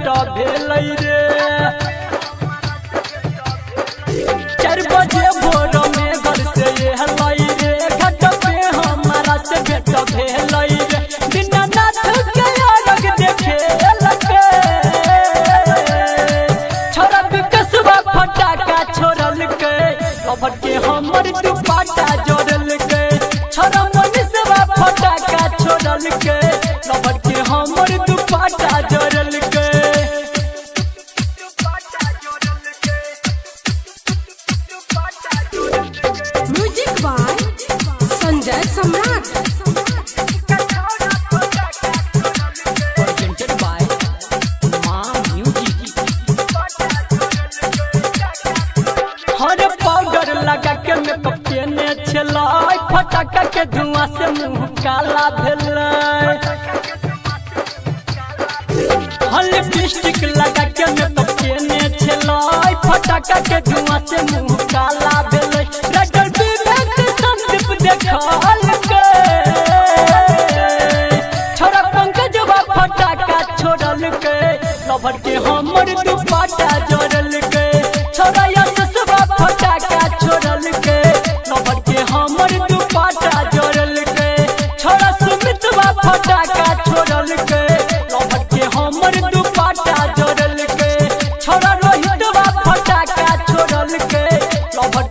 भेट भेलै रे। 4 बजे भोर में घर से एलै रे, घाट पे हमारा से भेट भेलै रे। दीनानाथ के अर्घ देखेलकै, छोरा विकसवा फटाका छोड़लकै, लभर के हमर दुपट्टा जोड़लकै। छोरा मनीषवा फटाका छोड़लकै, लभर के हमर दुपट्टा जोड़लकै। Music by Sanjay Samrat. Presented by Maa Music। Har powder लगा के मेकअप केने छलै, फटाका के धुआं से मुंह काला भेलै। हर लिपस्टिक लगा के मेकअप केने छलै, फटाका के धुआं से मुंह काला भेलै। राइटर विवेक संदीप देखलकै, छोरा पंकजवा फटाका छोड़लकै, लभर के हमर दुपट्टा जोड़लकै। छोरा यशस्वा फटाका छोड़लकै, लभर के हमर दुपट्टा जोड़लकै। छोरा सुमितवा फटाका छोड़लकै, लभर के हमर दुपट्टा जोड़लकै। छोरा रोहितवा फटाका छोड़लकै, लभर